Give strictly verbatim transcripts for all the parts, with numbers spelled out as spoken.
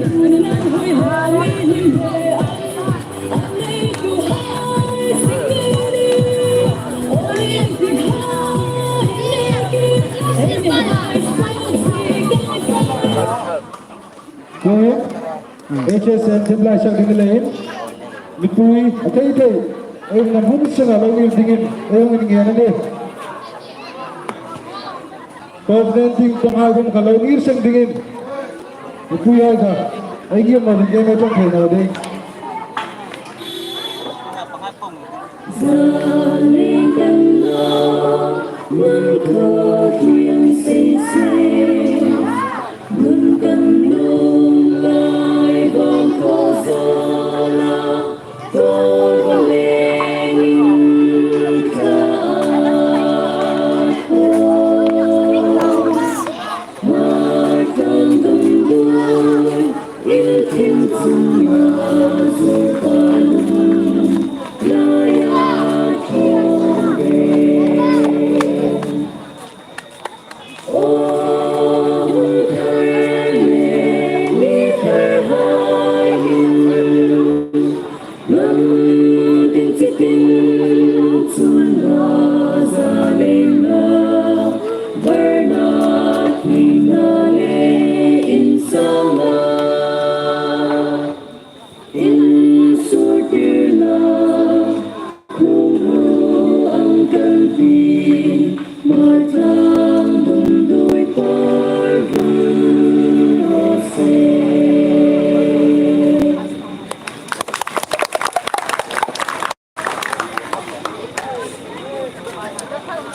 Ko, H S N themlai sak ding leiin, mipui a thei thei, ei na hmun sanga lo ngir dingin, ei hung ngir a nih. Covenant ding panghai khom kha lo ngir seng dingin, mipuihai kha ei ngirna ding, ei ṭawng thei naw ding.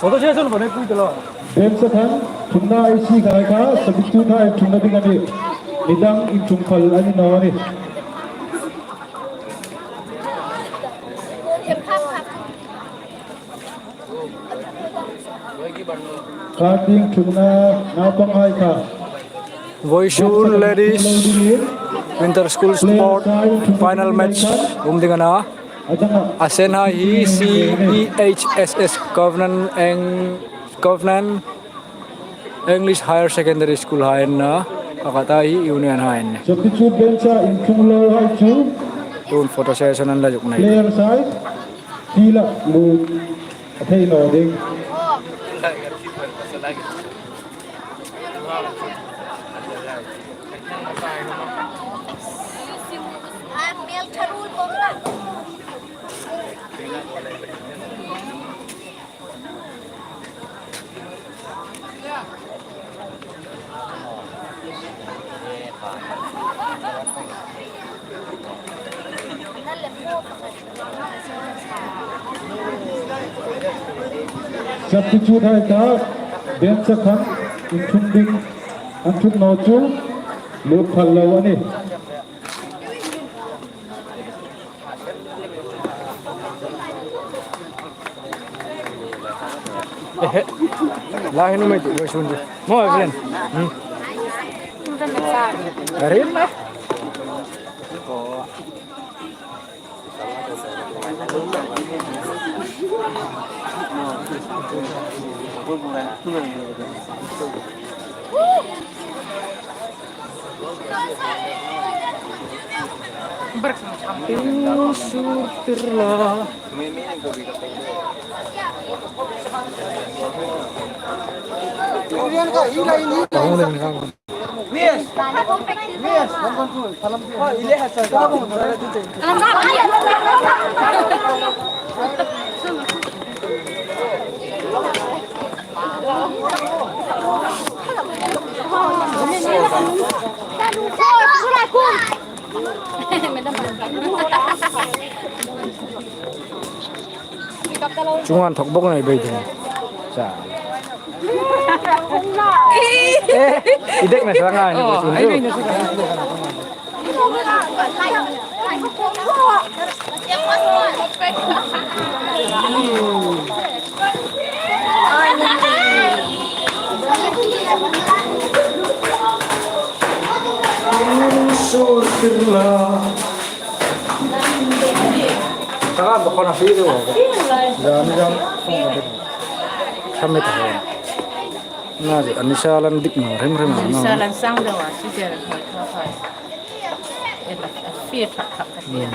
Photo session bane pui talo. Bench khan, thumna ei sie kha, substitute hai thumna ding a nih. Midang inthum phal a ni naw a nih. Kha ding thumna, naupanghai kha. Voisun Ladies Winter School Sport final match um ding a na. A sen hai hi C E H S S Covenant Eng-, Covenant English Higher Secondary School hai an na. A khat hai hi Union hai an na. Substitute bench-a intlung lo hai chu. Tun photo session an la zuk nei. Players hai. Field-a lut a thei naw ding. Substitute hai ta, bench-a khan inthum ding, an thum naw chu, lut phal lo a nih. Ehe. La hin mai tu, wai sun tu. Mo, Evelyn. Hmm. Arim na. Insurtir la. Chunga inthok bok nei bei ding. Cha. Eh, i dek na sa ngai ni. Oh, ko chun ai chu. Nei na sa ngai. Sawr tir la. Taka ba khona fi de wa. Jam jam. Khame ta ho. Na ji anisa lan dik no rem rem no. Anisa lan sang de wa, si de ho. Fie thak thak ka ti.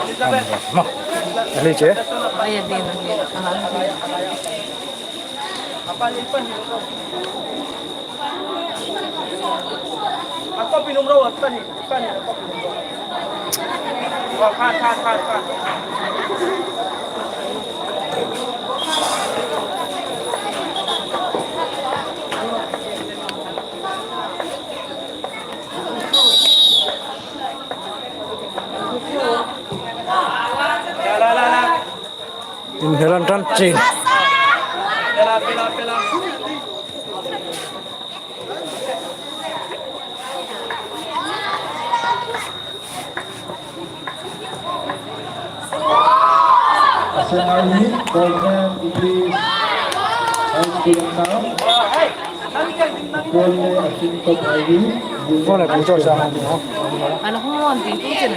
Elizabeth. Ma. Elizabeth. Ai, a din, a din. Aha. Inhlan tan chin. Asen Army, Golden English High School now. Golden Asin Top Ivy. Golden Asin Top Ivy. Ano kung mo ang pinto dyan.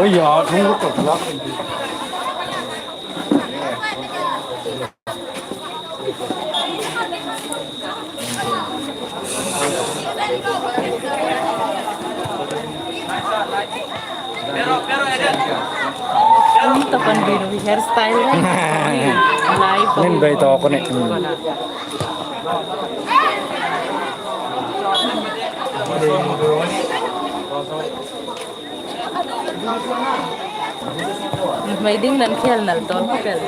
Oi, ya, thung ko tlak. Ui, tapan biru hairstyle. Lai ko. Nin bai to ko ni. Mai ding nan khel nal ton ko pel.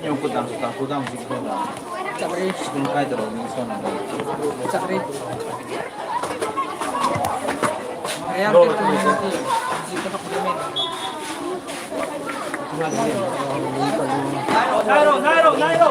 Yung kutang, kutang, kutang, kutang. Chakri. Kung kaya taro, yung son. Chakri. Ayan, Nairo, Nairo, Nairo.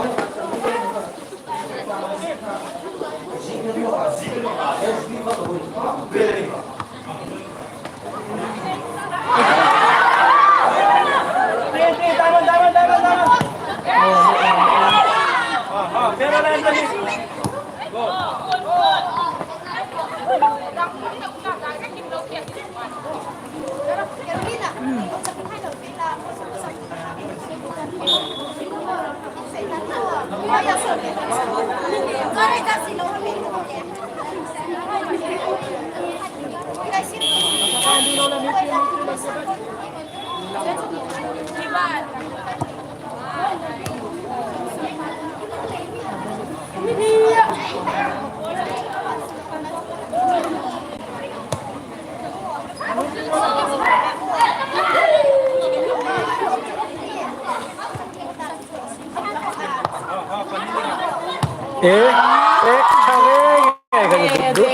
Eh, eh,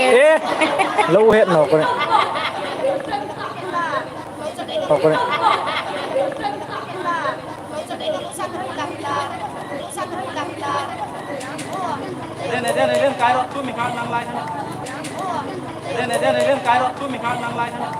eh, lo het naw ko ni. Naw ko ni. Ren, ren, ren, ren, kai rawh, tu mi khak nang lai khan. Ren, ren, ren, ren, kai rawh, tu mi khak nang lai khan.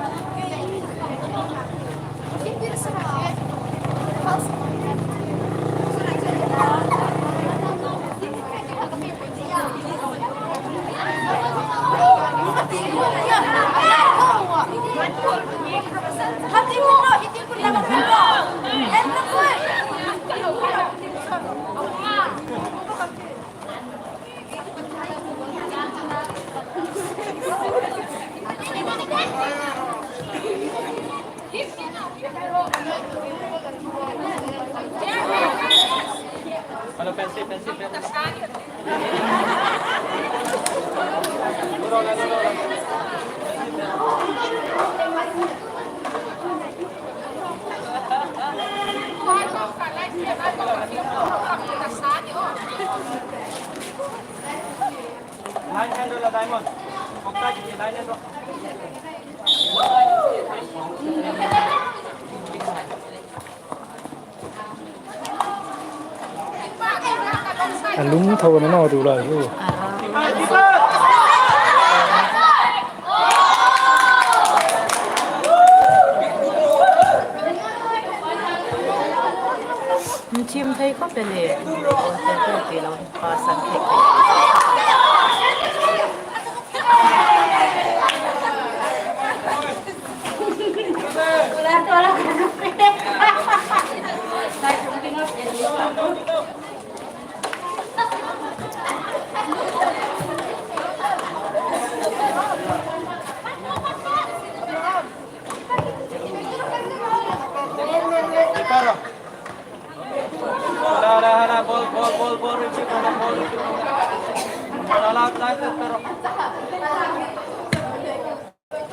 A lum tho na naw tu lai chu. Thim thei khawp el e. Te te ti lo, pa san thei. Hala, hala, hala, ball, ball, ball, ball, receive, hala, ball, receive. Hala, hala, hala, hala.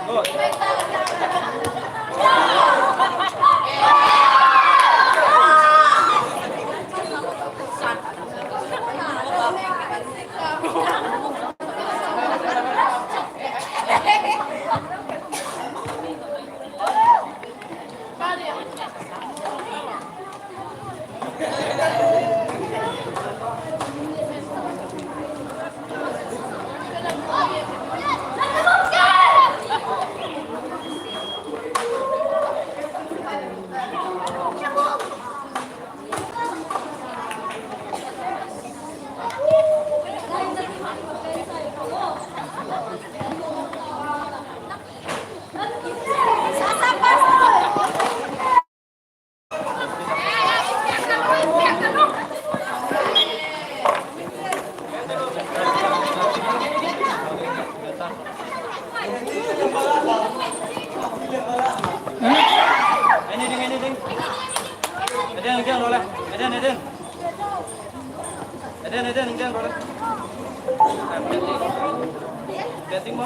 Good. Anything, anything. Eden, eden, rola. Eden, eden. Eden, eden, eden, rola. Betting mo.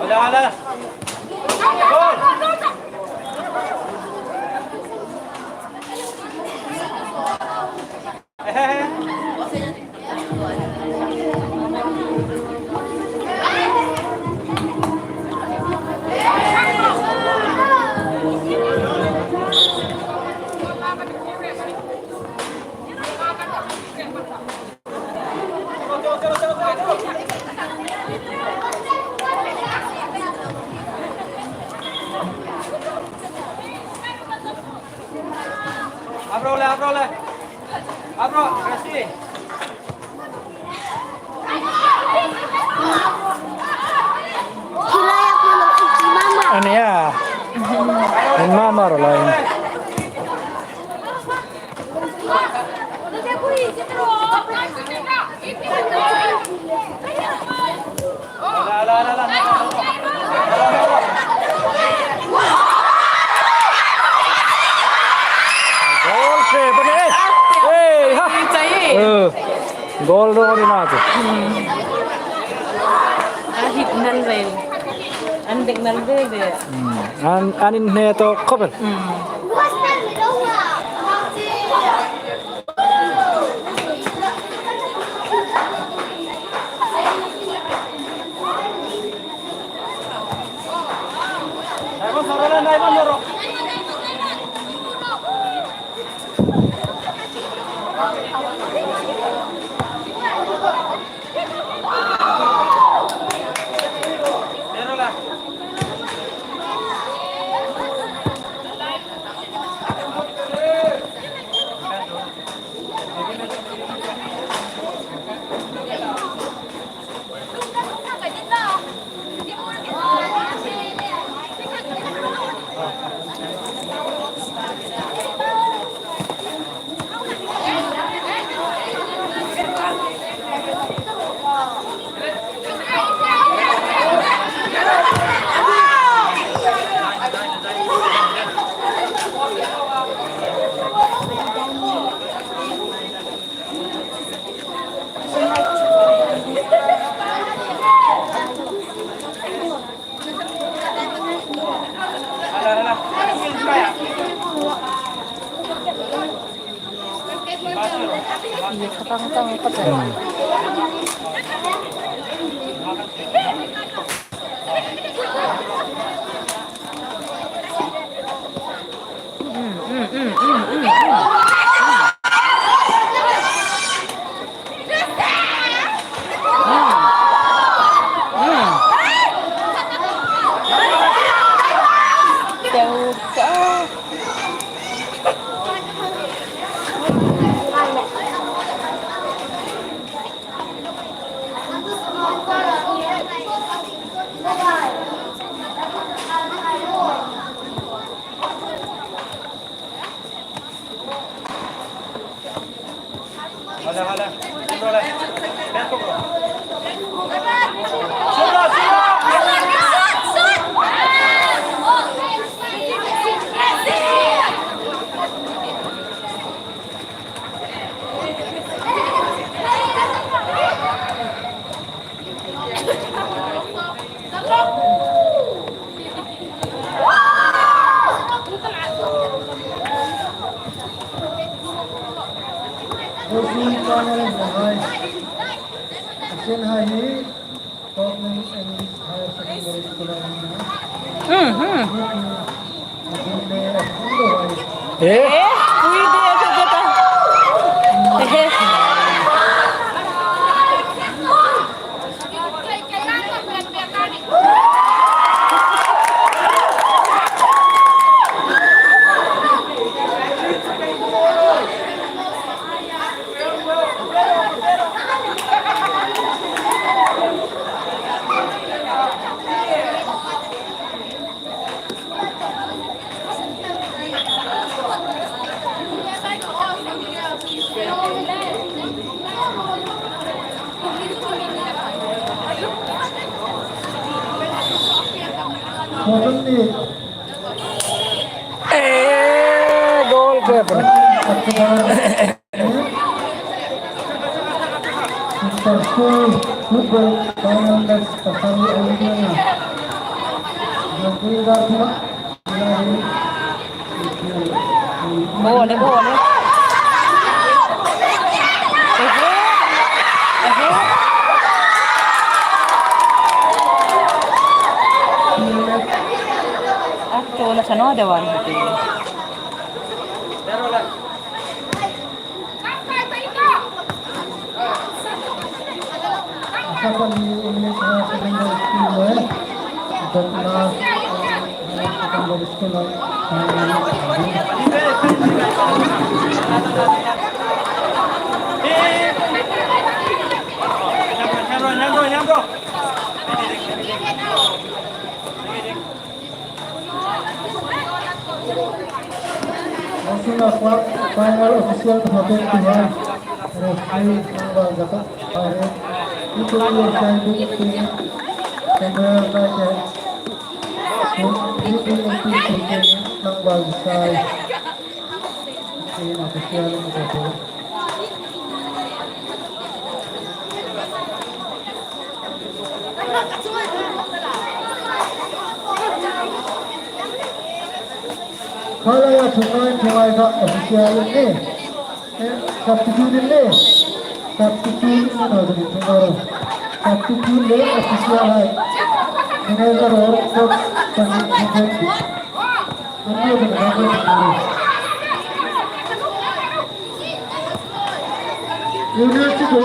Hala, hala. Goal. Abro le, abro le. Abro, Resi. Ania. Mama ro lai. Goal se, bane. Ei, ha. Chai. Eh, goal ro ni na chu. A hit nal ve. An dek nal ve ve. Hmm. An, an inhne tawk khawp el. Hmm. Senior High hi Government English Higher Secondary School a ni. Hmm, hmm. Eh? Eh, goal keeper. Inter School Football Final Match pasari Olympiana. Yang kiri dartuna. Bawle, bawle. Ehe, ehe. Ak tola chano de wari hati. Asapani English Higher Secondary School le Dotla Higher Secondary School le. Final official phaten tuhai. Referee number zaka. Are. Itu your side, camera na ke. Itu number side. Ini official number. Khalai a thungai thungai kha official ni. Eh, substitute ni. Substitute ni na ni thungai. Substitute le official hai. Ni ngai ka ro ko pani ni. Ani ni na ko. University ko.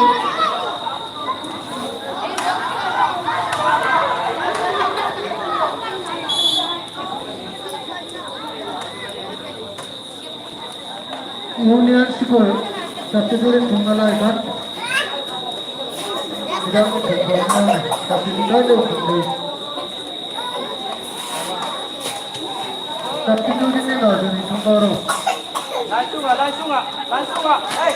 Union School, substitute thungai lai khan. Idang thungai lai, substitute lai le thungai. Substitute ni na ni thungai ro. Lai sunga, lai sunga, lai sunga. Hey.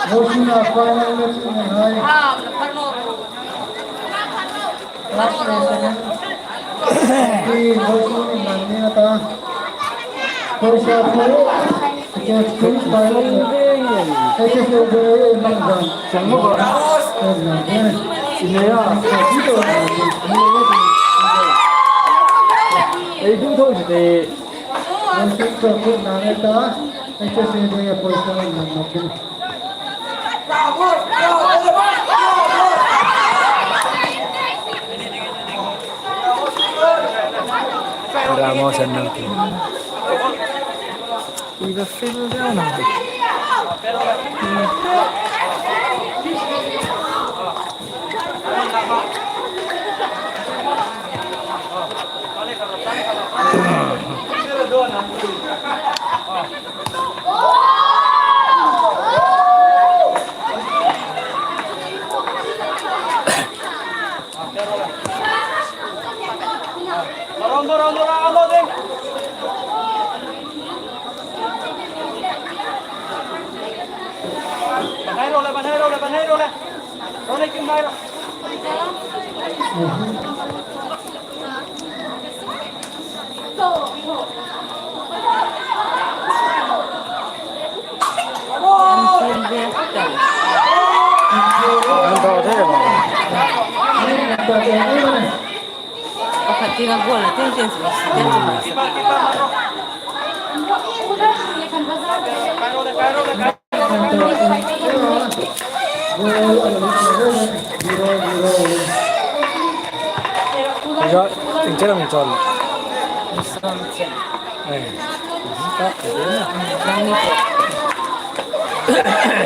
Roshina final match ni hai. First and second. Team Roshina ni nang ni ata. First half. H S L nang nang. Ei, du thong si te. Ramos and nothing. Iba fil down. Pakhat tieng a goal a tieng tieng chu, tieng chu. Ija, inche lang chon. Ei.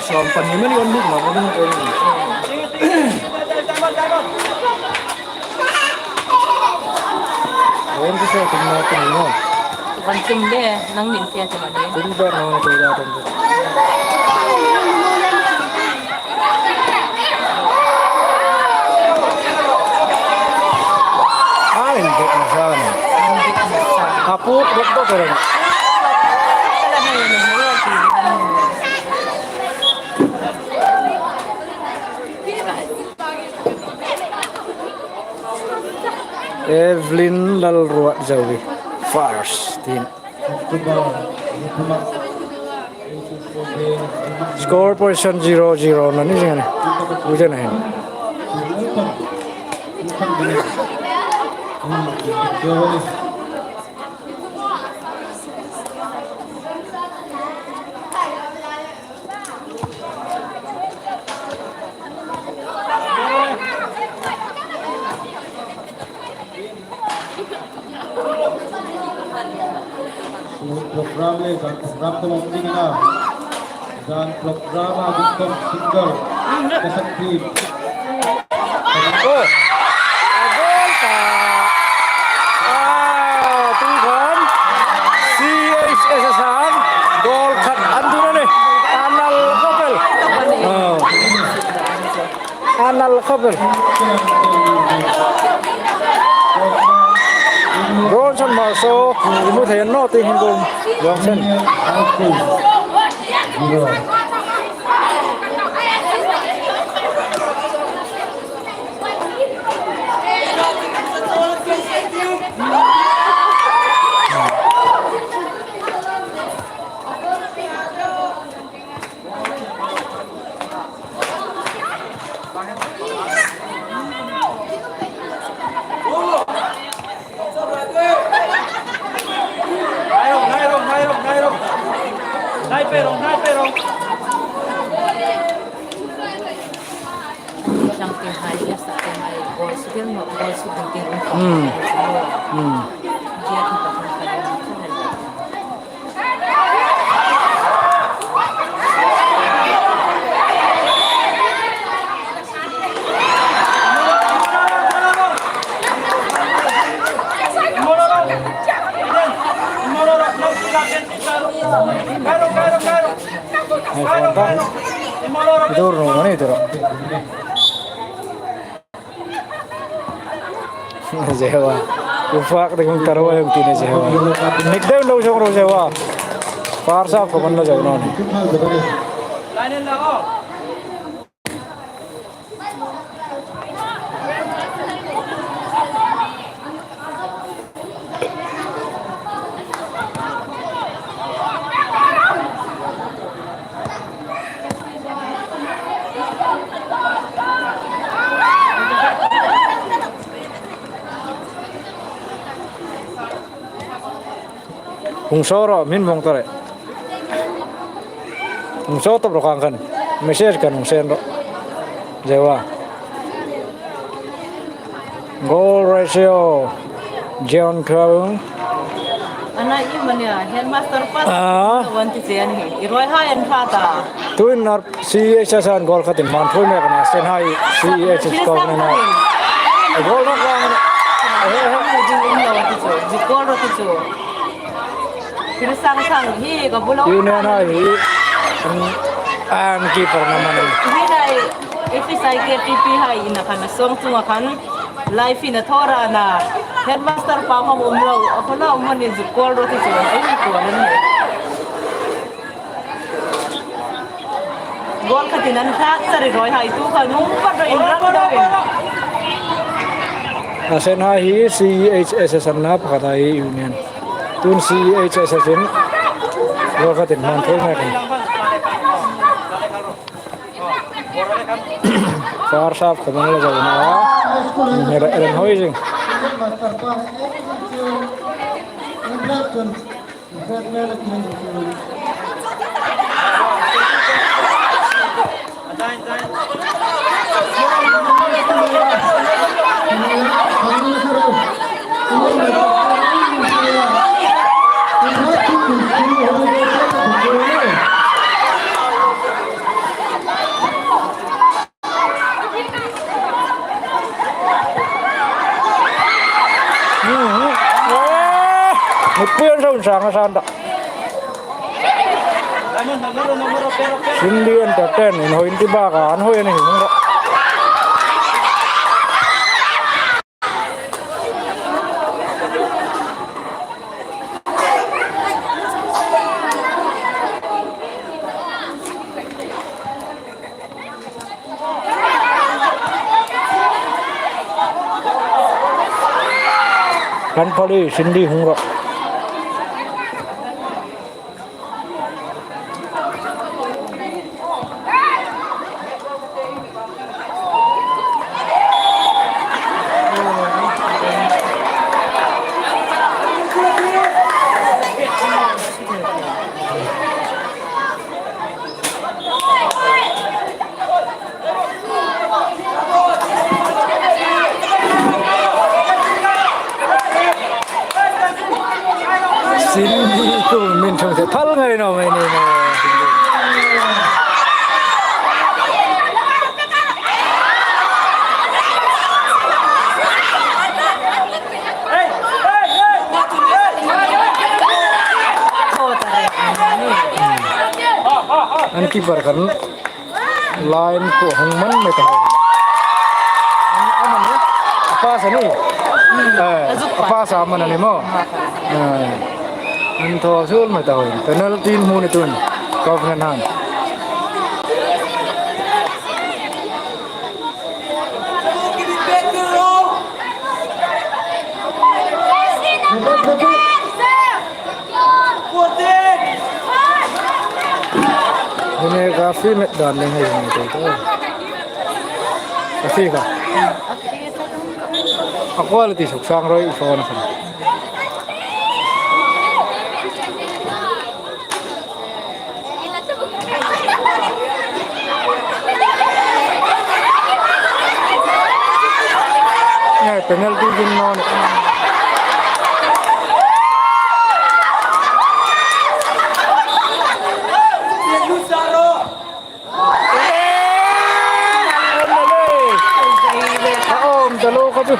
Som pan ni mani on ni ma on ni. Ron ki sa tum na tum no. Van tum de, nang min tia tum de. Tum ber no ni tum da tum. Ai, dek na sa ni. Apu, dek dek dek. Evelyn Lalruatzobi, first team. Score position zero zero na ni zing a nih. Ui zing a hin. Program le, program to mong ding na. Dan program a ding kong single. Kasak team. Oh. A goal ta. Ah, tu khan. C H S S an goal khat an dun a nih. A nal khop el. Oh. A nal khop el. Ronson Marso, hmu thei naw ti hin kum. Ronson. Hmm. Hmm. Ai, phone ta. Idur no, mani idur. Jehovah. U fak te kung tarwa yung tine Jehovah. Nik deu lo song ro Jehovah. Par sa ko man lo Jehovah no. Hung saw ro, min mong tore. Hung saw top ro kang kan. Message kan hung send ro. Jehovah. Goal ratio. John Kawung. Ana i mania, headmaster pass. Ah. Wan ti chen hi. I ruoi hai an hrat a. Tuin nar C E H S an goal khatin hman thui mek a nih, Sainsawhai C E H S ko ni na. Goal rak lang. He he. Goal rak chu. Thil sang sang hi ka bu lo. Union hai hi. An keeper na man. Hi lai F S I K T P hai in a khan a song chung a khan. Live in a thawra na. Headmaster pa hmang um lo. A khona um ni zu goal rak chu. Ai ni ko ni. Goal khatin an hrat sari ruoi hai tu kha nung pa ro in rang dawin. A Sainsawhai hi C E H S S an na pakhat a hi Union. Tun C E H S S in goal khatin hman thui mek a nih. Par sap ko man lo Jehovah na. Ni ra ren hoi jing. Hmeipuiin rawn sang a san ta. Cindy Entertain, inhawi an ti bak a, an hawi a ni hung ro. Kan pali Cindy hung ro. Cindy ko min thung se thal ngai naw mai ni naw. An keeper kan Line po hung man mai ta. Ama ni. Apa sa ni? Eh, apa sa man ni mo? Eh. An thaw sul mai ta. Penalty hmu ni tun. Covenant han. Hune ka fi met dan leng hei hune tei to. Ka fi ka. A quality suk sang roi phone khan. Nge penalty din non. A om ta lo ka chu.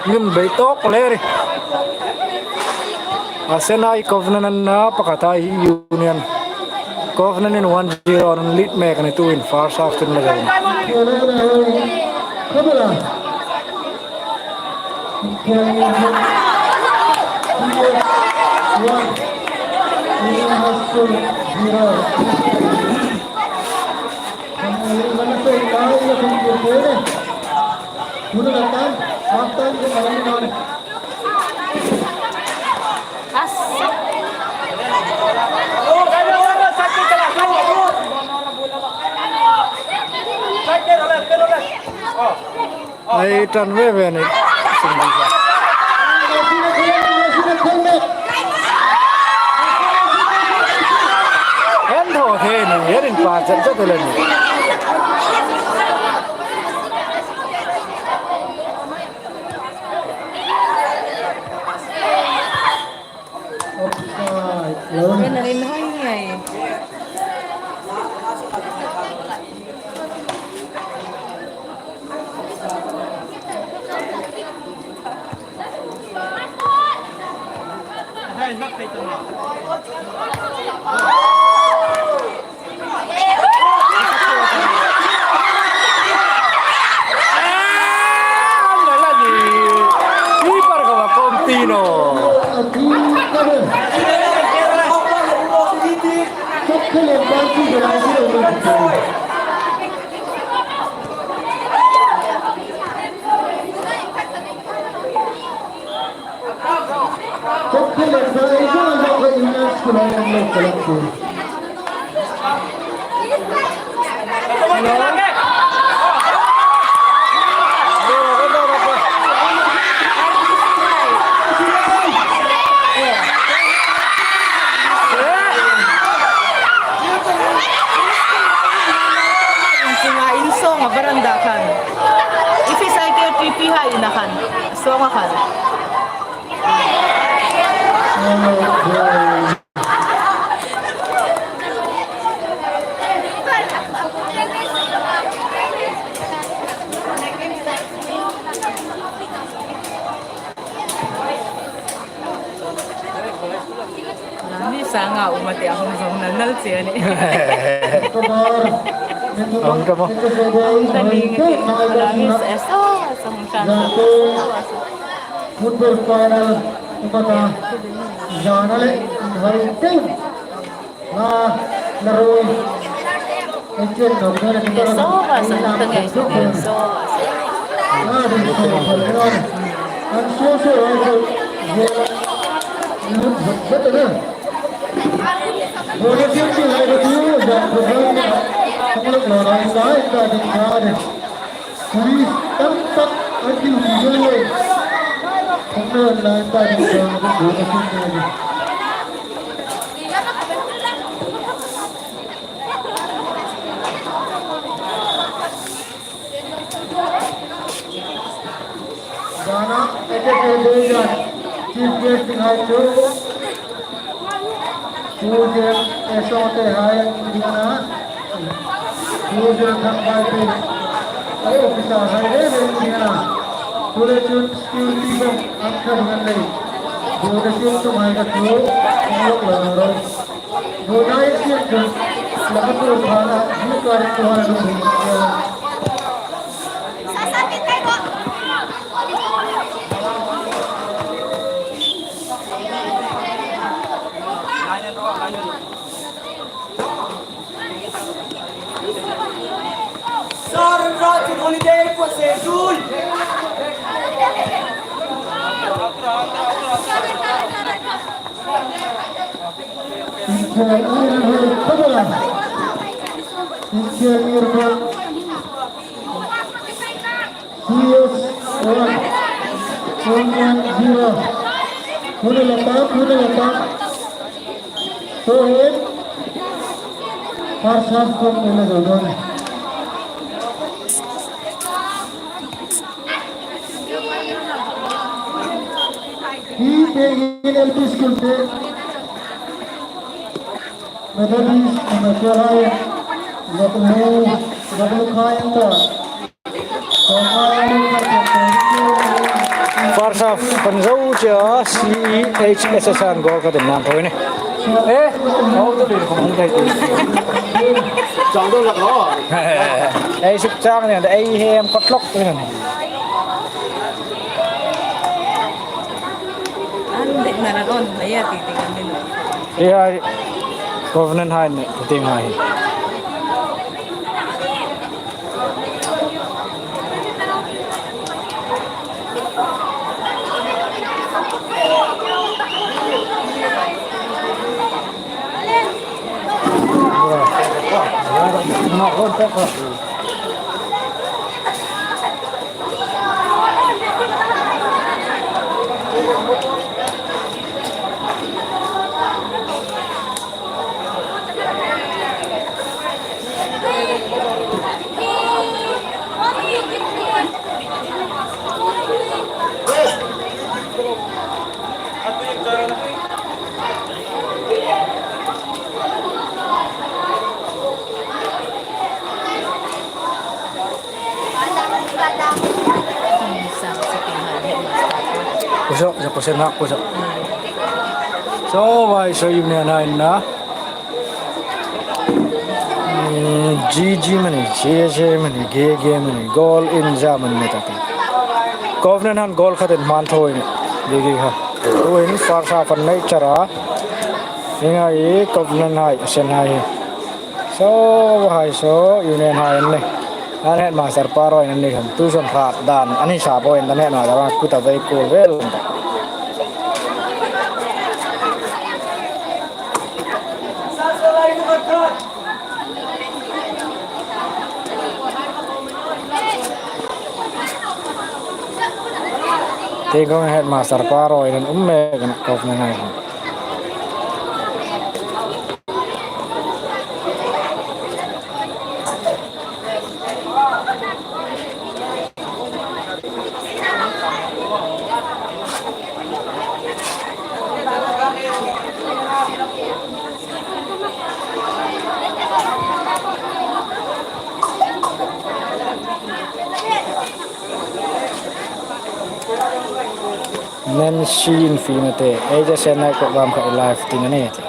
Min bei tawk le ri. A Sainsawhai Covenant an na pakhat a Union. Covenant in one zero an lead mek a ni tuhin first half tun la zo. Ai tan ve ve ni. An thaw thei ni, an inpâk chat chat le ni. Offside. Lo ni. Kan rin hoi ni ai. Insunga insawng a veranda khan. If it's like your T P hai ina khan. Sawng a khan. Ni sanga umate a hung zong nal nal che a nih. Ang tama. Ang tama. Ang tama. Football final umata. Zana le, hai te. Na, na roi. Engtin nawk ding a ni ta. Sova sa ta ngai. Sova sa. Na, ding sova sa. An so so so. Ye. Ni hut hut hut na. Bole sing sing lai ko tu, ja program na. Hum log lo na, sa, sa ding sa de. Police tam tak an duty vel le. Hung nawn lai ta ding ta ding bu ka sin ta ding. Zana, eke ke dei jan. Chief guest ding hai chu. Pu Jem, S O T hai an ding a na. Pu Jem Thangvaipi, ai officer hai le le an ding a na. Chule chun security bawk an kha ding an nei. Bawda siem tum hai kha chu, an lawk lo ro. Bawda siem tum, la ka tu pha na, ni ka ri tu ha na ding. C S one, Union zero. Huna lata, huna lata. So him, first half khom nila dodon. Hi te hin L P school te. Methodist, Methodist, Methodist, Methodist, Methodist, First half kan zo che a, C E H S S an goal khat an hmang tho a nih. Eh, hau tu le ko hung dai. Chang do la ko. Ei suk chang ne, ei hem ko tlok ne. An dek na ra on, ei a ti ti kan din. Ei a Covenant hai ne, ti ngai. Kuso, kuso, kuso na, kuso. So, why so you mean I na? Mm, G G mani, G G mani, G G mani, goal in za mani ta. Covenant han goal khat in man thoi ni. G G ha. Tuhin first half an nei chara. Ingai Covenant hai, Sen hai. So, hai so, Union hai an nei. An headmaster pa ruoi an nei kan. Tu son khat dan, an hi sa po in dan headmaster pa kuta vei ko vel. Tieng kong headmaster pa ruoi an um mek an kop na ngai. Nancy in fina te, ei ja sen nai ko bam ka live ting ani te.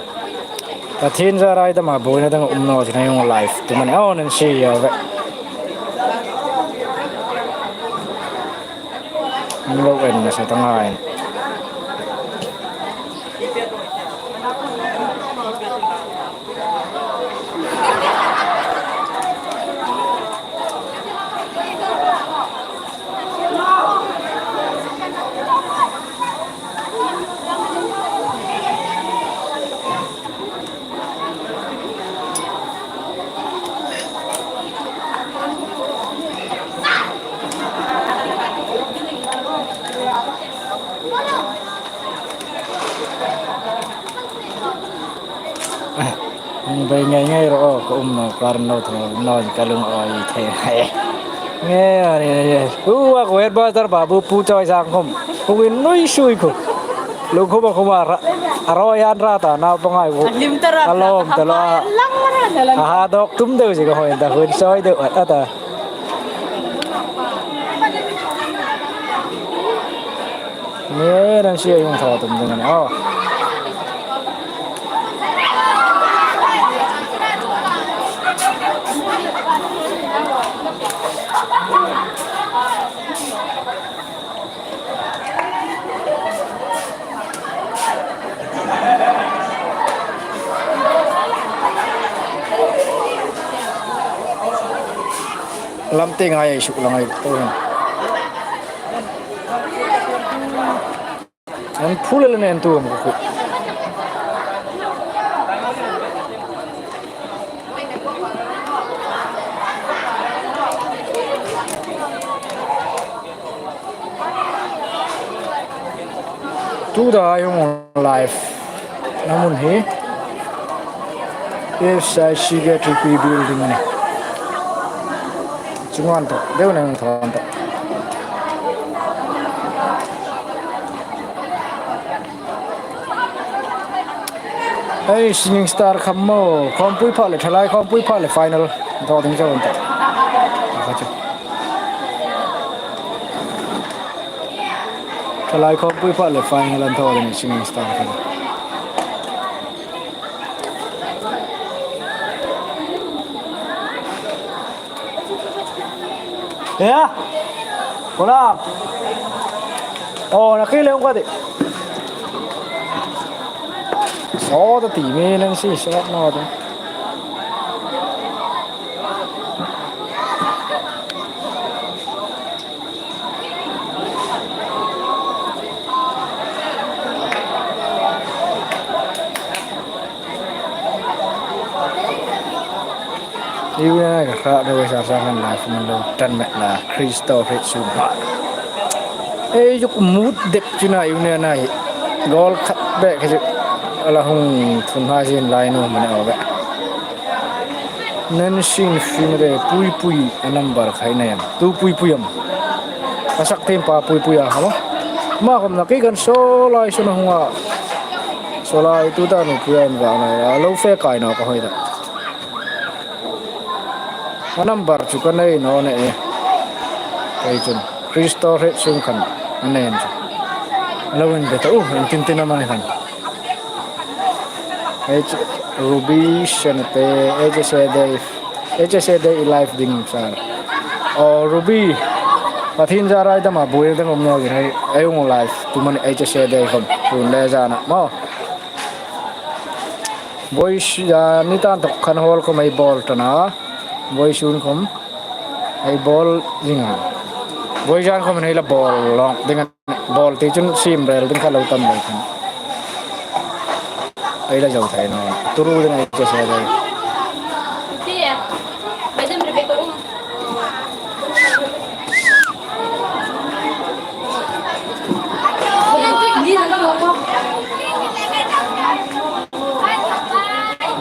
Pathian za rai ta ma boina dang um naw ti na hung live ti mani. Oh, Nancy ya ve. Lo en na sa ta ngai. Bai ngai ngai ro, ko um naw kar naw tho naw ka lung oi the. Nge ani nge. U a ko headmaster Babu pu choi sang khom. Ko in nui sui ko. Lo khom khom a ra. A ro yan ra ta na pa ngai ko. A hlim ta ra. A lawm ta la. Lang ra na lang. A ha dawk tum deu si ko hoi ta ko in soi deu a ta. Nge, Nancy a hung thaw tum ding a ni aw. Lam tieng ngai suk la ngai to. An phul le nen tu am ko. Tu da hung live. Na hmun hi S I C K T P building a nih. Chunga an thaw deu, an thaw an thaw. Hei, Singing Star khawm maw, Khawmpui pha le, Thalai Khawmpui pha le final. An thaw ding chau an thaw. Kha chu. Thalai Khawmpui pha le final an thaw ding Singing Star khawm. Ya. Hola. Oh, na kile un kati. So ta ti me nan si sa no de. Iu na ka kha da wai sa sa kan live man lo tan me la Kristo hriet sung ha. Ei juk mut dek chu na iu na na hi. Gol khat be kha chu. Ala hung thun ha jin lai no man o be. Nan sin fin re pui pui a number khai na yam. Tu pui pui am. A sak tem pa pui pui a hama. Ma kam na ki kan so lai so na hunga. So lai tu ta nu pui an va na. Lo fe kai no ka hoi da. A number chu ka nei naw ni e. Kei chun Kristo hriet sung khan a nei an chu. Lo inbe ta u, intin tin a mani khan. H Ruby Senate, H S A Day, H S A Day live ding sir. O Ruby, Pathian zara i dam a buoina ding um naw ding hei, ei hung live, tu mani H S A Day khom, tun le zana maw. Voice, ah, ni tan tak khan hall khom ei bawl ta naw. Voice un khom ei bawl ding a. Voice an khom ei la bawl lawk ding a. Bawl ti chun sim rel ding kha lo tam lo khan. Ei la zo thei naw. Turu ding ei che se dai.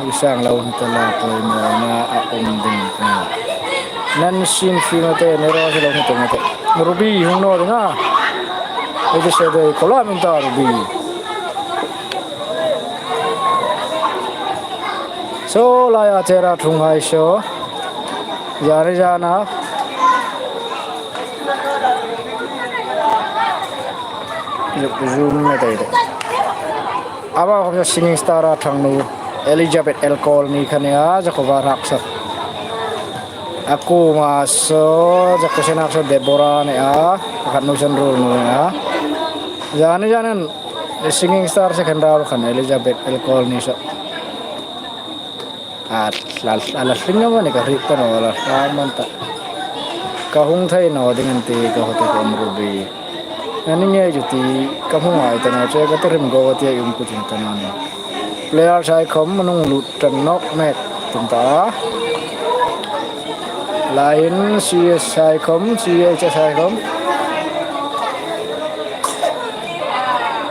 Ei sang lo ni ta la poimawna a um ding. Nan sin fi ma te ne ro se lo ni ta ma te. Ruby hung naw ding a. Ei che se dai ko la min ta Ruby. So laia chera thung hai so. Zari zana. Zoom na dai dai. Ama khom singing star a thang nu Elizabeth L Colney kha nia, za ko va rak sa. A kuoma so, za ko senak so Deborah nia, pakhat nu san rul nu nia. Zani zanan singing star second round khan Elizabeth L Colney so. A la, a la hring naw ni ka hriet ta naw, a la hla man ta. Ka hung thei naw ding an ti ka hota ka um Ruby. Ani ngei chu ti ka hmu ngai ta naw che ka ti rim go ti um ku chun ta naw ni. Player sai khom nung lut tan nawk mek tum ta. Lain C S sai khom, C H S sai khom.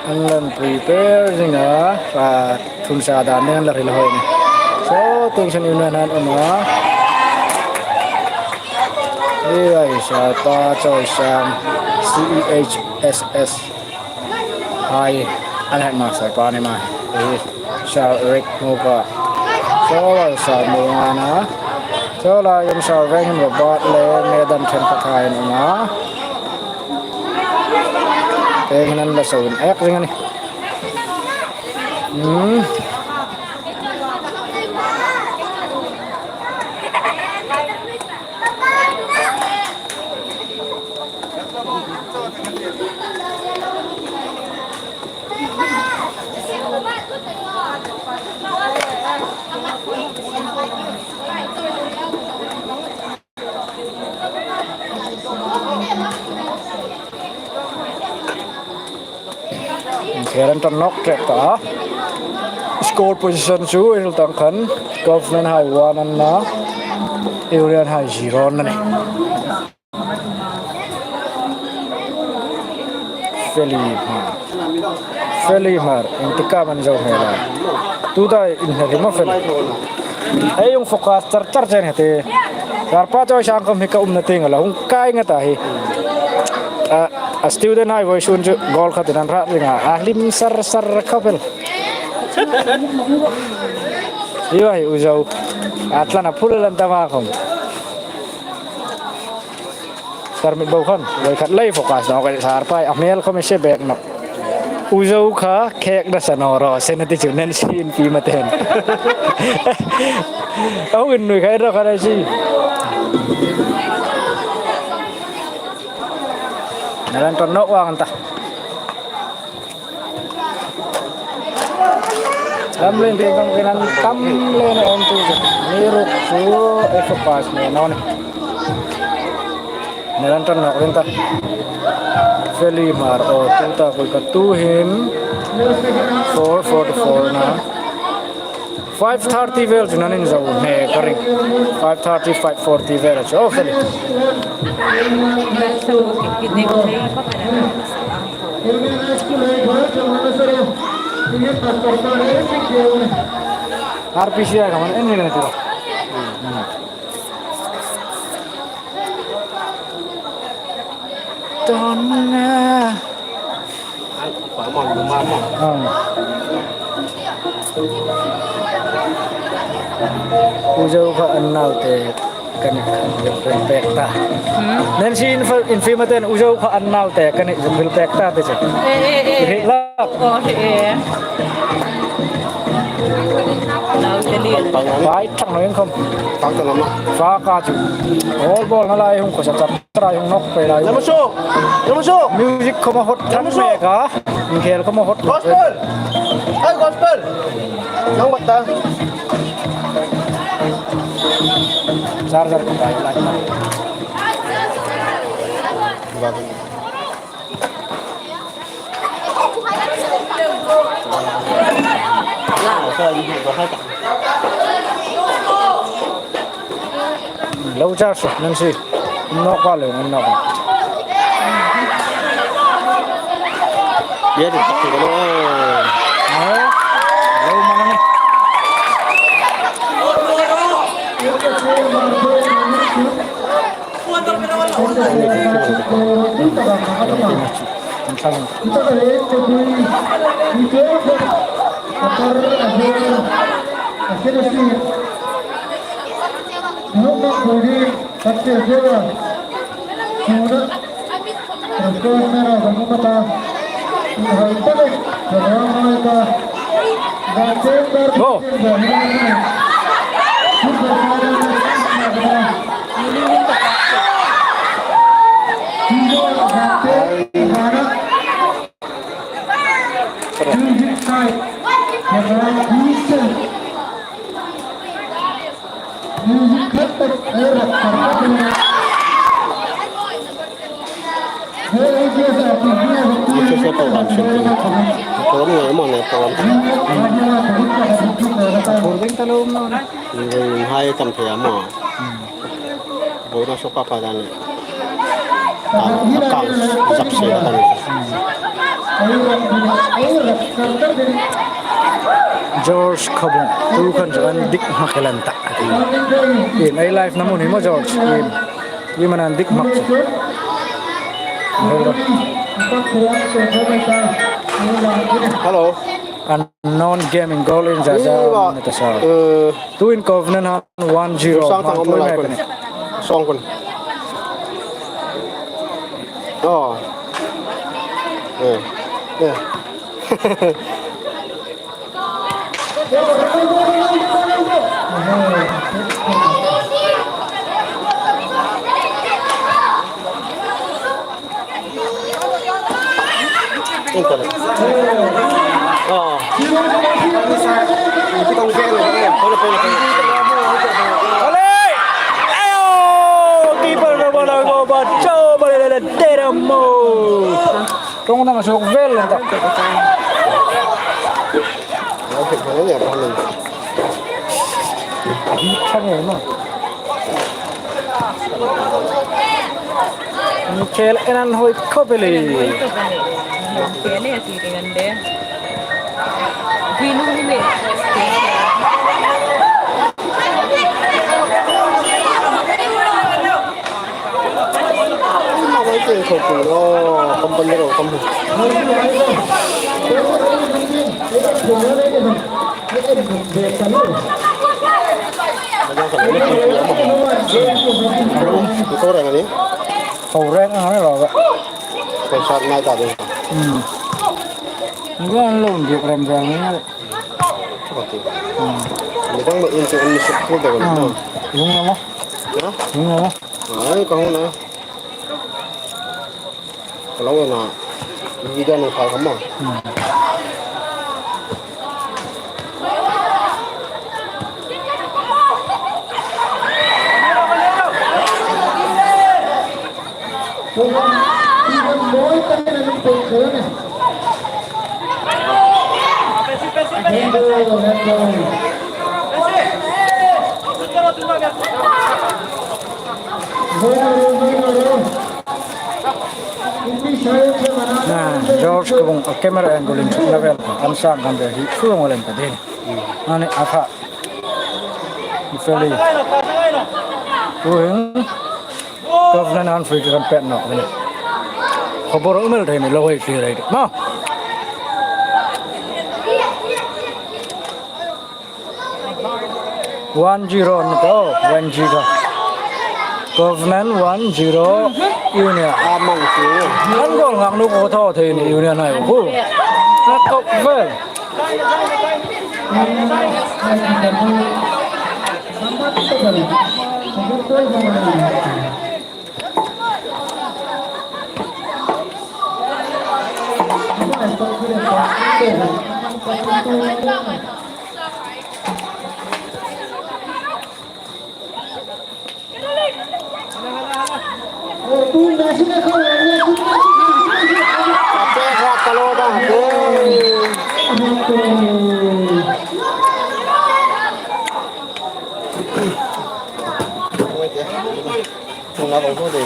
An lan prepare zing a, a thun sa dan nen la ril hoi ni. So, tension in nan um a. Ei ai sa pa choi sang C E H S S. Hai, an hai ma sa pa ni ma. Ei sa Rick mu ka. So, sa mu nga na. So, la yam sa veng him Robert le me dan then ka thai ni ma. Eng nan la so in ek zing a ni. Hmm. Khel an tan nawk ṭep ta. Score position chu ei hril tang khan Government High one an na, Union High zero an na ni. Feli Hmar. Feli Hmar, intikam an zo hmel a. Tuta in hna rima fel. Ei hung focus char char chen hete. Zarpa choi sang khom hi ka umna tieng a la hung kai nga ta hi. A, a student hai voisun chu goal khat in an rat ring a. A hlim sar sar kha fel. Hi wa hi u zo. A tlan a phul lan ta ma khom. Tarmit bo khan, voi khat lei focus naw ka sar pai, a hmel khom se bek naw. U zo kha, khek da sa naw ro, se na ti chu nen sin pi ma ten. Au in nui khai ro kha ra si. Nalan ton nawk vang an ta. Lamhriet tieng kawng khan tam lem a um tu chu. Mi ruk chu extra pass nei naw ni. Nalan ton nawk ring ta. Valley Hmar aw, tu ta kul ka tu hin. Four forty-four na. Five thirty vel chu nan inzo hne ka ring. Five thirty, five forty vel chu, oh, Valley. R P C a ka man en ni na tu. Ton na. Ah. U Zo kha an naute ka ni khan zuk hril pek ta. Hmm? Nancy in fa-, in fima ten U Zo kha an naute ka ni zuk hril pek ta te che. Eh, eh, eh. Hril la. Oh, eh. Naute li. Bai thang noi khom. Thang ta lama. Fa ka chu. Bol bol na lai hung ko sa chap. Try hung nawk pei lai. Lamusu! Lamusu! Music khom a hot thang mek a. Inkhel khom a hot. Gospel! Hey, gospel! Nang bat ta. Charger ka pai lai. Lo char su, Nancy. Nawk ka le, nawk ka. Ye, tak tak ka lo. Lo mana ni. Go. Program ngai maw ne program. Program ta lo maw ne. Hai tam thei a maw. Bo na so pa pa dan. Ka, ka, zap se la kan. George Khawbung, tu khan chu an dik hmak el an ta. Iem, ei live na hmun hi maw George? Iem, iem an dik hmak chu. Hello. Unknown Gaming goal in za za. Iem, na ta sa. Eh, Tuin Covenant han one zero. Sang tang om lai kun. Song kun. Oh. Eh. Eh. Internet. Oh. Ole! Ayo! Keeper na wala ko ba cho ba le le le tera mo. Kong na masuk vel ta. Di thang e ma. Michael enan hoi khop el. Ko reng ang lo ba. Ko sat nai ta de. Hmm. Ngon lo di rem rem ni. Ko ti. Hmm. Ni dang lo in se in se ko de ko. Hmm. Lung lo mo. Ha? Lung lo mo. Ai, ko na. Ka lo en a. Video nung phal ka ma. Hmm. Na, George Kobung, a camera angle in thut na vel, an sang kan be hi, thu ngol em ka din. Ani, a pha. Feli. Tuhin. Government an free kan pet nawk ni. Khobor umel thei ni lo hei free rei. Ma. One zero ni to, one zero. Government one zero. Union. A mang chu. An goal ngak nu ko tho thei ni Union hai ku. Na to vel.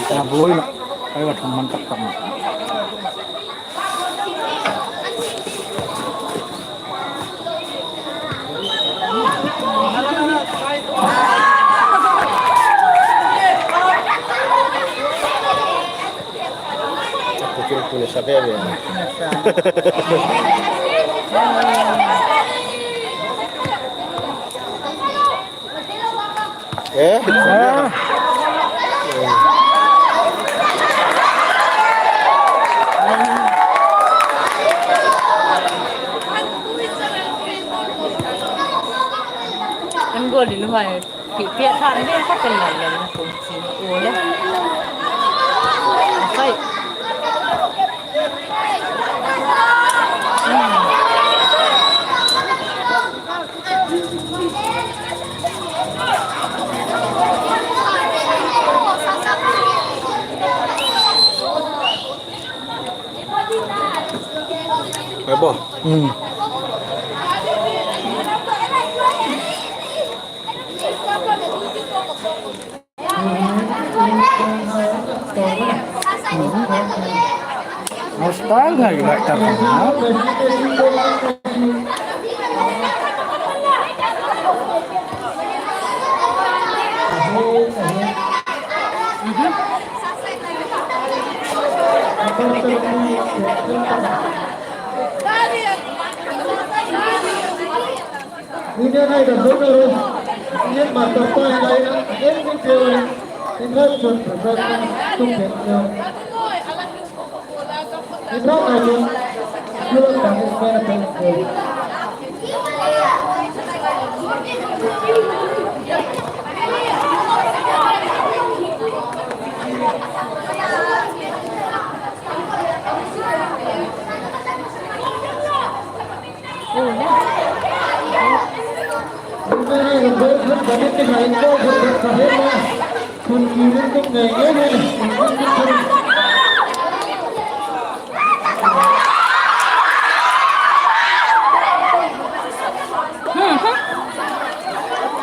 A bul na. Ai, wa thum man tak tak. Eh? An goal in hoi. Ki pia than ne ka kan lai lai na kong chi. O le. Sai. Ai bo. Hmm. Hostile ngai ngai ta.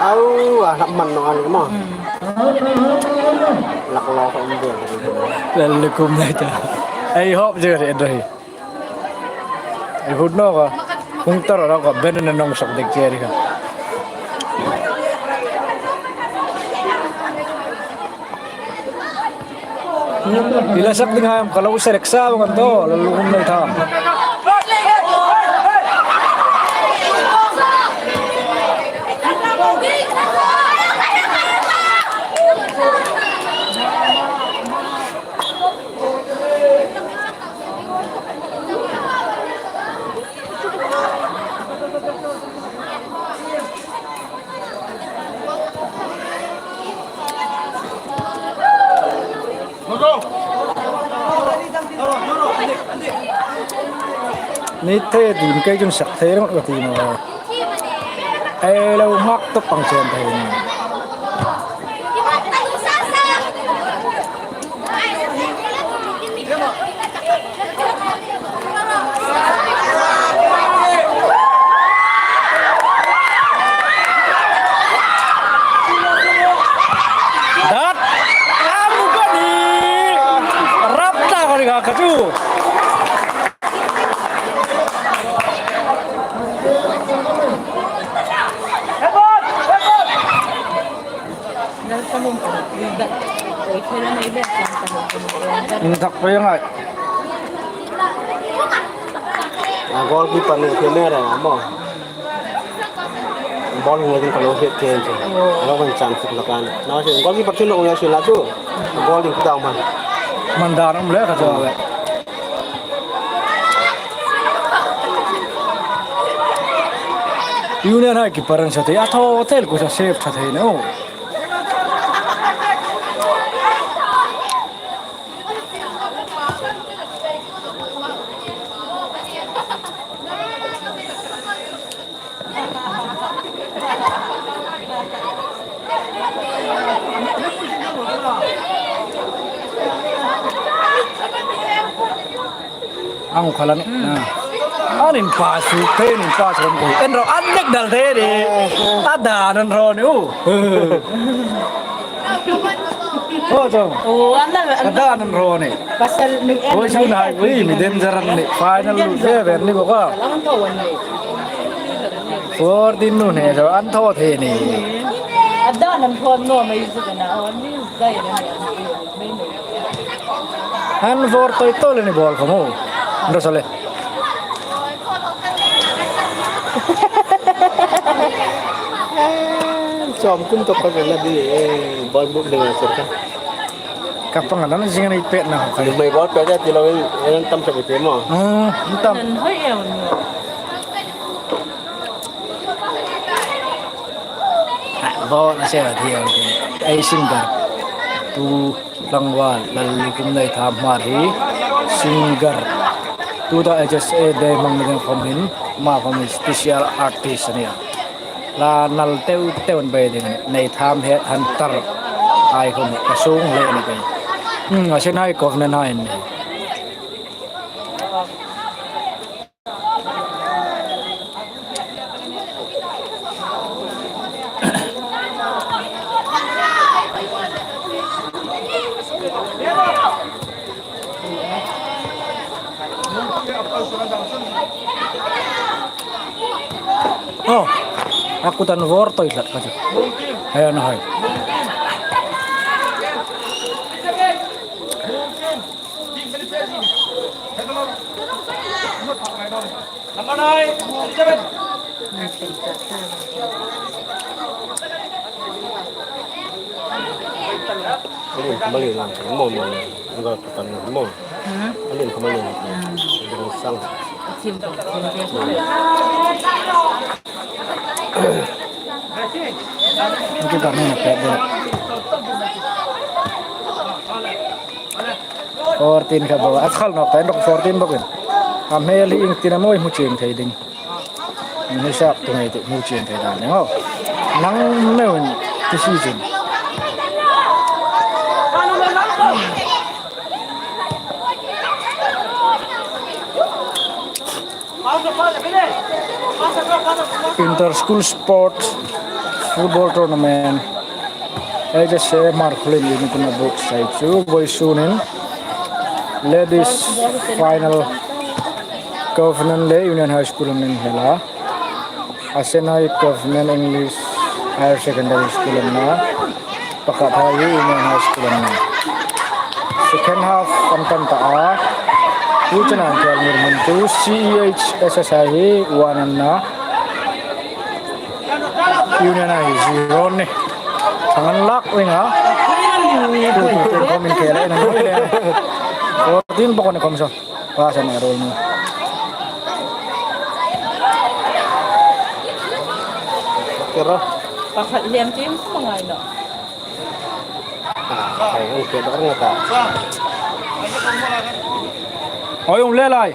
Au, a hlak man naw a ni maw. Lak lo ka um de. Lal le kum lai ta. Ei hop je re doi. Ei hut naw ka. Hung tar ra ka ben na nong sok dek che ri ka. Ila sak ding ham ka lo serek sa bang to, lal le kum lai ta. Ni thei ti kei chun sak thei rawh ka ti naw. Ei lo ngak tawp pang chen thei ni. Dat. Amu ka ni. Rap ta ka ni ka ka chu. Inthak pei ngai. A goalkeeper ni khel le ra maw. Ball hung ding ka lo hriet che che. Lo kan chan fuk la kan. Na che goalkeeper chu lo ya chu la chu. Goal ding dang man. Man dan um le ka chu le. Union hai keeper an sa thei a, thaw thei ku sa save tha thei naw. Ang khalang. Hmm. Ah. An inpass u, thei an inpass u koi. En ro, an nek dal thei de. Eh, eh. A dan an ro ni u. Oh, chong. Oh, an dan an ro ni. Pasal mi en. Oi, sun hai, ui, mi danger an ni. Final lu, ve, ve, ni ko ka. Fourteen nu ne, so an thaw thei ni. A dan an thaw naw mai zu ka na, oh, ni zai na ni. Han vawr toi toi le ni ball ka mu. Ro sale. Chom kum to ko la di, eh, ball buk le sir ka. Ka pang dan jing ni pet na ka. Mai ball pet ti lo en tam sa pet mo. Hmm, tam. Nan hoi e on. Bo na se la thiam. Ei singer. Tu Tlangval Lallukum Neitham Hmar hi singer. Tu ta H S A Day hmang ni ding khom hin, ama khom hin special artist a nih a. La nal teu teu an bei ding a nih. Neitham Headhunter hai khom ka sung le ni kei. Hmm, a sen hai Covenant hai ni. Oh, aku tan vor toilet ka chu. Hai an hai. Alin ka mali lang, mo, mo, mo. Ang ka tan mo. Hmm? Alin ka mali lang. Hmm. Ang sang. Tim ko, tim ko. Ang kita na na pwede. Fourteen ka bo, a khal nawk ta, en rawh fourteen bawkin. A hmel hi ieng tin am a hmu chieng thei ding. Hmu sap tu ngei ti, hmu chieng thei dan ding aw. Nang meuin ti si chun. Inter-school sports football tournament. Ei, H S A Hmarkhawlien Union-a buk sai chu vawisun hin ladies final Covenant le Union High School an inhel a. A sen hai Covenant English Higher Secondary School an na. Pakhat hai hi Union High School an na. Second half an tan ta a. Tu chena an khel ngir hmun chu C E H S S hai hi one an na. Union hai zero ni. Thang an lak ring a. Tu, tu, tu, khom inkhel a, inang roi le. Fourteen bawk a ni khom saw. Pass an rol ni. Kera. Pakhat liam tim khom ngai naw. Ah, hai, ang kera ang ta. Oi, um le lai.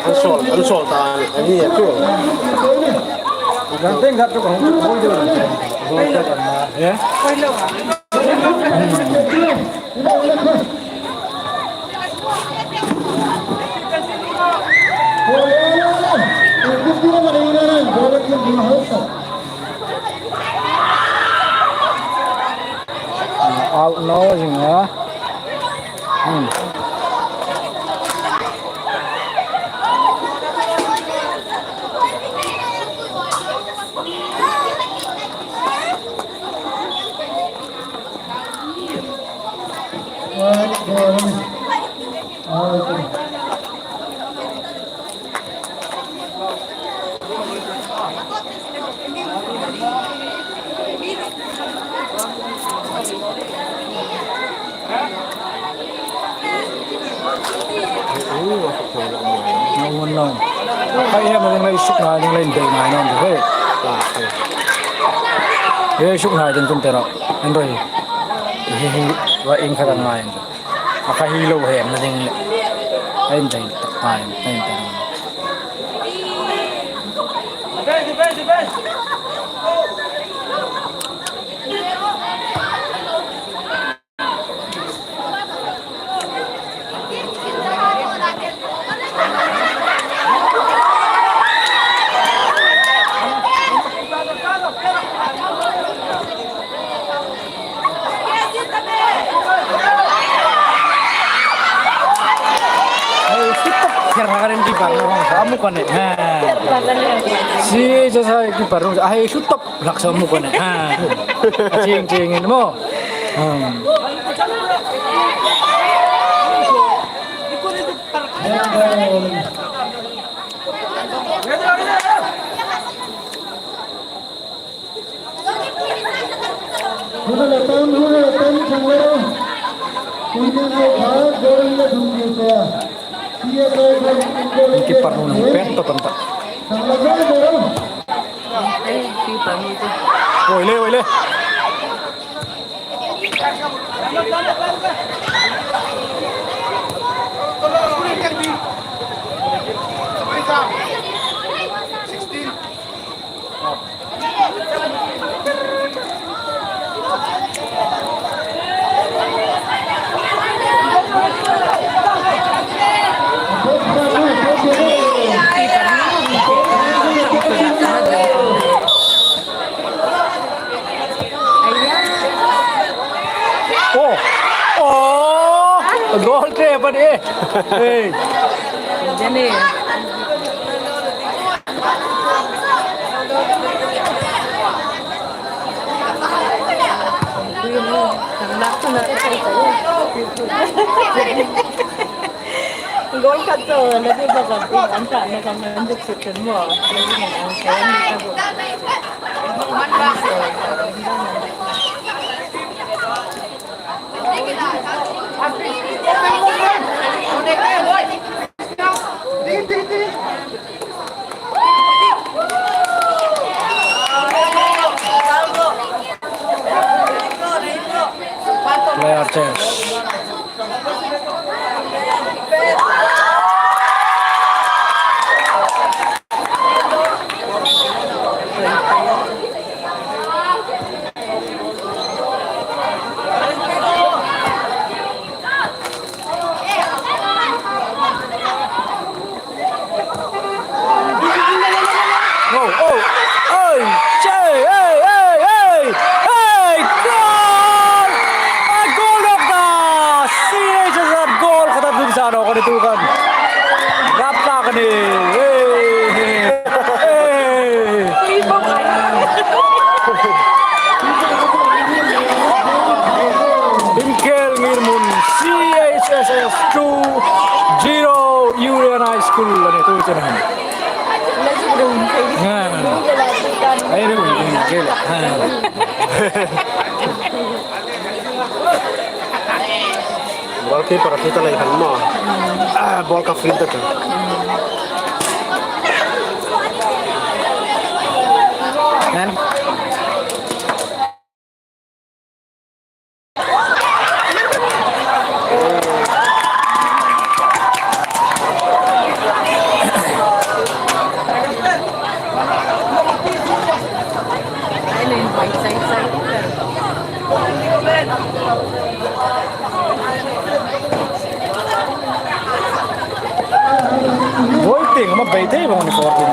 An sawl, an sawl ta a ni a tu. Kan teng khat chu kan hung hung deu. Eh? Out no, zing a. Hmm. Nau ngon nau. Kai he ma ding lai suk na ding lai dei ngai nau hoi. He suk na ding tun tero. En roi. He he wa ing kha ngai. A kha hi lo he ma ding le. En dei tak ngai en dei. Ai, sutop, kira karen keeper nung sa amu kone. Ha. Si, sa sa keeper nung sa. Ai, sutop, laksa amu kone. Ha. Ching, ching, ini mo. Hmm. Keeper nun pek to tonta. Oi le, oi le. Oh, oh, goal trap an e. Hey. Jenny. Goal khat chu, na di ba ba, an ta na kan an dik sut kan mo. Player change. Ai, ru, ru, ru, ru. Ball keeper a fie ta lai khan maw. Ah, ball ka fie ta ta. Nan. Voi ting ma bei thei vong ni fourteen.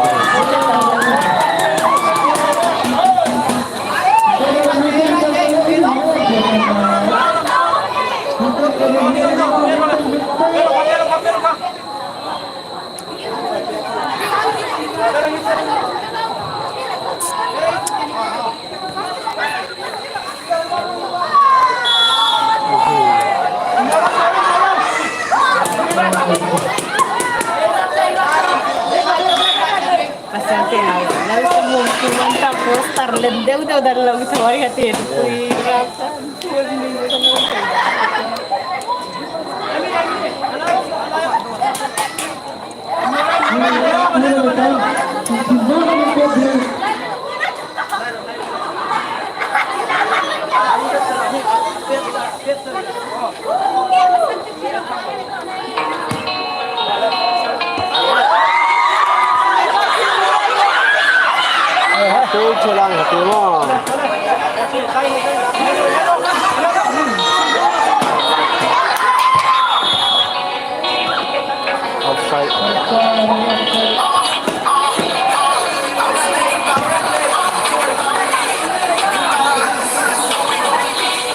Pasian te lau, lau sa mum ki man ta poster lem deu deu dar lau thawai ka te pui ra ka pui ni ko mum. Aha, tu chelang ha tu mo. Offside.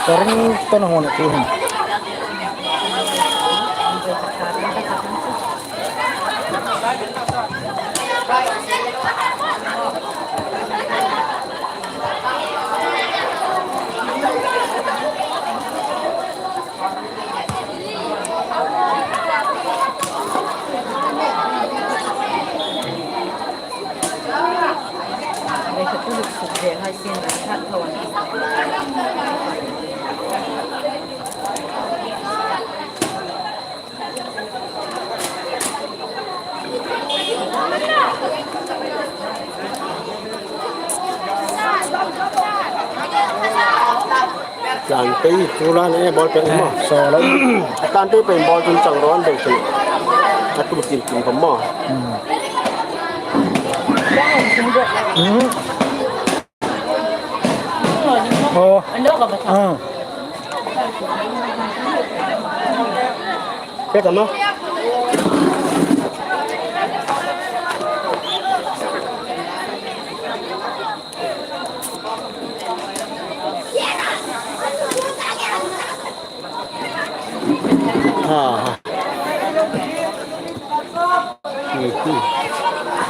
Torrington hung tu hin. Tlan pei tu la ne ball pei mo. So lo. Tlan pei pei ball tun chang ron dei tu. A tu tin tin ko mo. Hmm. Oh. Ah. Ke ta no. Ha, ha.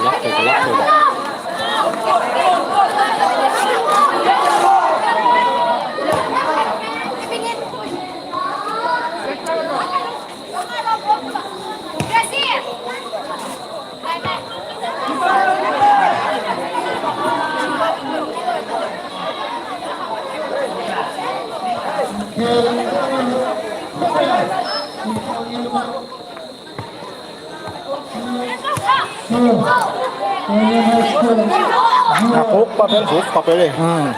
Lak thei, lak thei. A kuk papel. Kuk papel e. Hmm.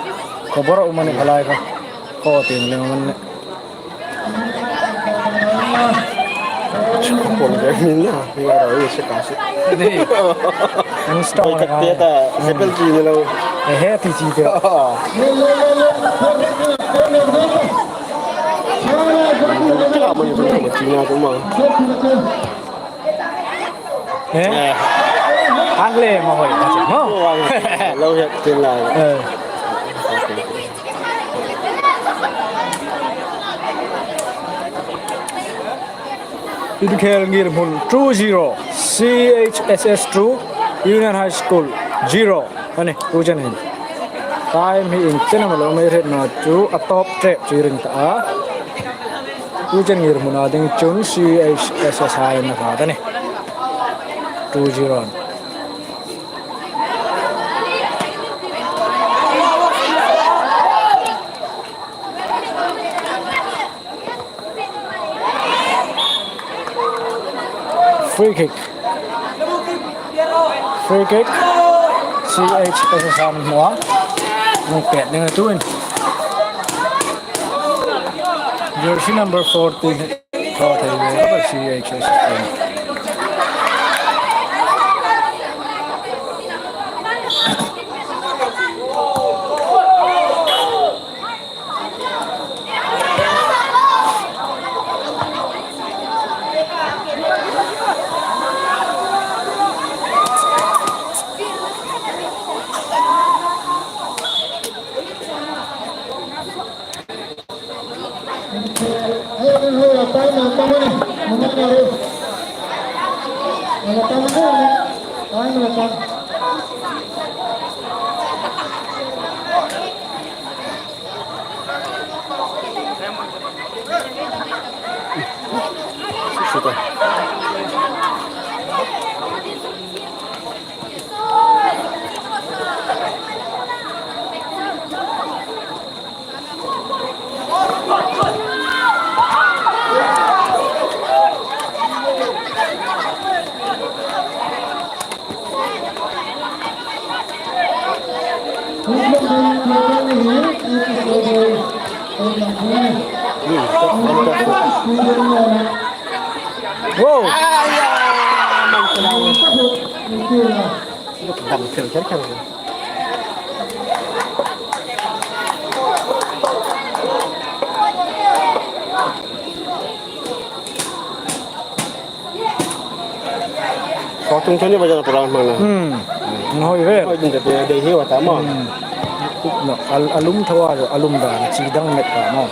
Ko bor um a ni khalai ka. Ko tin le man le. Ko le min na. Ni a ro se ka se. Ni. Ang stop. Ka te ta. Sepel ji ni lo. E he ti ji te. Ka mo ni ko ti na ko ma. Eh? Eh. A hle ma hoi ka che, no? Lo het tin la. Eh. Inkhel ngirhmun two zero, C H S S two, Union High School zero. A ni, tu chen hin. Time hi ieng chen am a lo mei hriet naw chu a tawp ṭep chu ring ta a. Tu chen ngirhmun a ding chun C H S S hai an la hrat a nih. two zero. Free kick. Free kick. C H S S an hmu a. Hung pet ding a tuin. Jersey number fourteen. Kawt ei ve a C H S S an. Wow. Dam sel sel sel. Kawtung chani bajan program hmang na. Hmm. Hoi ve. Hoi din te de hi wa ta mo. Hmm. No, al-, a lum thawa, a lum dan, chi dang met ta mo.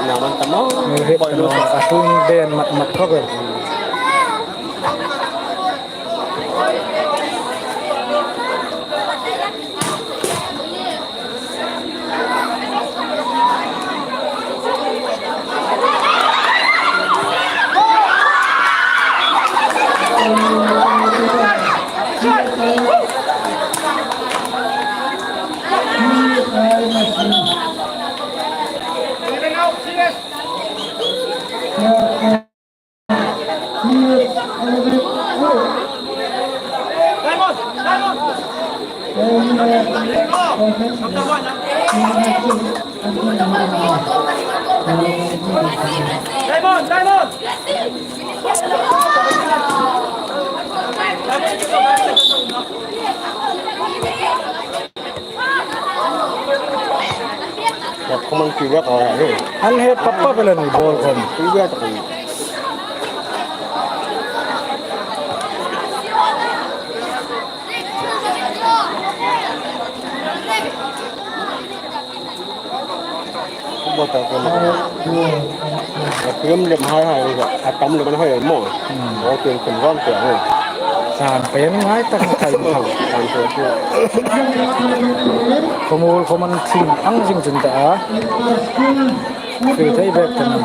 Nang man tamo. Hei, a hlun den mat mat khawp el. An het papa bela ni bol kon. Tlem lem hai hai, a tam lem hai mo. Hmm. O, tlem tlem ram tlem hai. San pen ngai tak kai mo. San pen. Khawmuol khawm an thing ang zing chun ta a. Fe thei bek ta ni.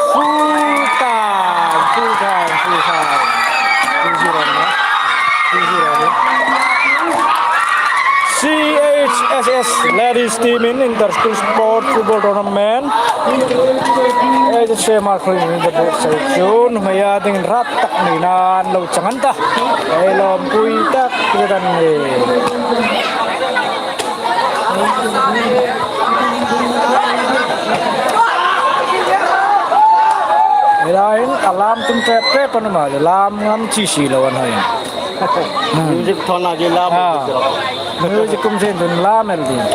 Full time, full time, full time. Two zero, no? Two zero, no? C H S S ladies team in inter-school sport football tournament. Ei, se Markhuoin in the box section. Hmei a dingin rat tak ni nan lo chang an ta. Ei, lawmpui tak ni dan ni. Ei, lain a lam tum trep trep an um a, lam ngam chi si lo an hai. Music thawn a ding lam. Ah. Music kum sen tun lam el ding.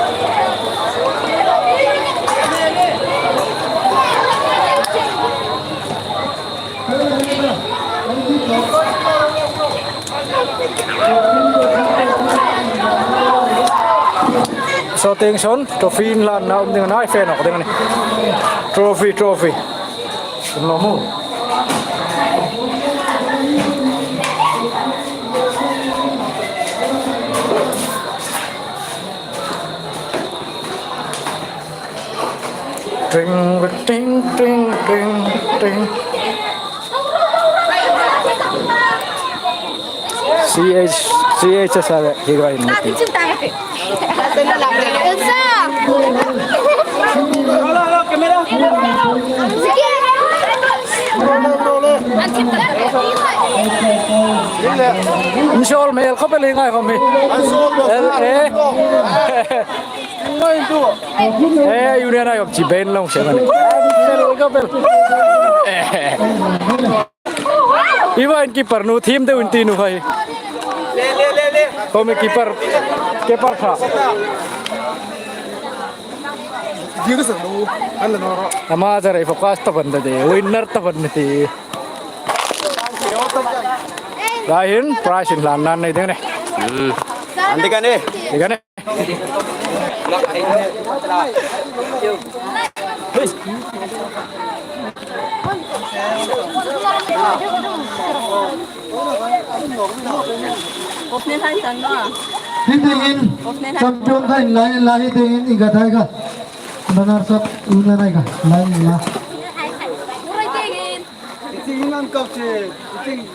Saw tieng sawn, trophy inhlanna um ding a na, fe nawk ding a nih. Trophy, trophy. Kan lo hmu. Ting, ting, ting, ting, ting. C H, C H S R, hi rai ni. Insual mel khop el hi ngai khom hi. An sual lo. El, eh. Ngai tu. Eh, union ai khom chi ben long se mani. Fel ka fel. Eh. Iwa in keeper nu thiem deu in ti nu hai. Le, le, le, le. Khom keeper. Keeper kha. Ding ka sang lo. An la no ro. Ama za rei focus ta ban da de. Winner ta ban de. Lain prize inhlanna nei ding a nih. Hmm. An dik a nih. Dik a nih. Hi tieng hin champion kha inla, inla hi tieng hin i ka thai kha. Runners up, winner ai kha. Lain inla.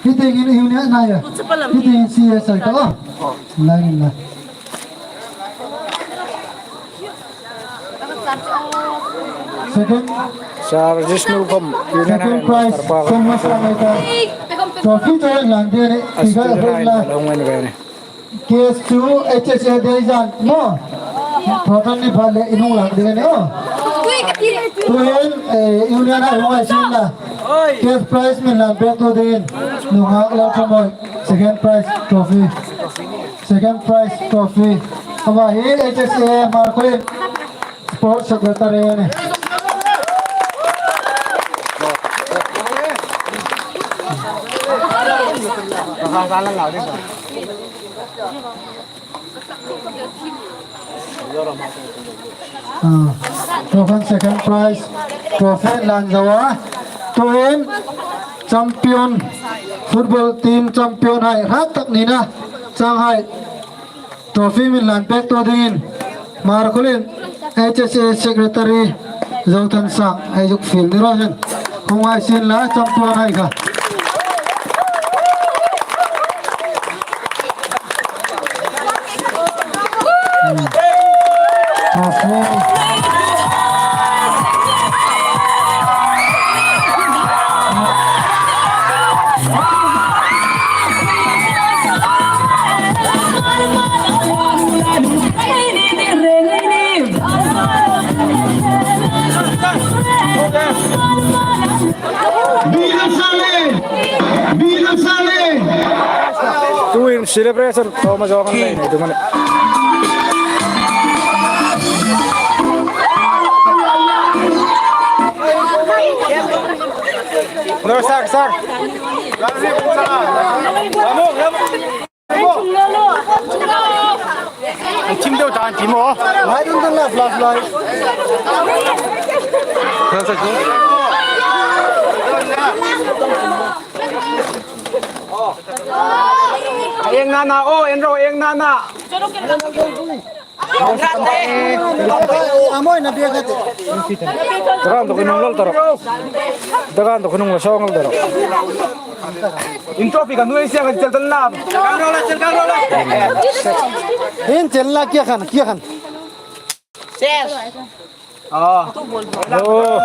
Hi tieng hin union ai a. Hi tieng hin C S R ka. Lain inla. Second. Sir Jishnu khom union ai. Second prize, Thomas Amaita. Trophy to lang de ne. Tiga la. K S two H S A Deizan. No. Proton ni phale inung lang de ne. Oh. Tuhin, eh, union ai hung ai sin la. Cash prize min lang pek tu din. Nunghak Lalthamawih. Second prize trophy. Second prize trophy. Ama hi H S A Markhuoin Sports Secretary a nih. Ah, trophy second prize, trophy inhlan zo a. Tuhin champion, football team champion hai hrat tak nina chang hai trophy mi inhlan pek tu dingin Hmarkhawlien H S A Secretary Zothansang ei zuk fiel ni raw se. Hung hai sien la champion hai kha. Tuhin celebration tawm a zawng an nei nei dum a nih. Sir, sir, sir. Thim deu ta an ti maw. Lai dun dun la, flashlight. Eng nana, o, en ro, eng nana. A mawi na bia ka ti. Dagan dok nung lal taro. Dagan dok nung la sawng lal taro. In trophy ka nuoi siang ka chel tan la. Hin chel la kia khan, kia khan. Ses. Ah. Oh.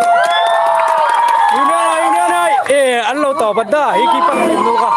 Union ai, Union ai. Eh, an lo tawp a da. Hi keeper ni lo ka.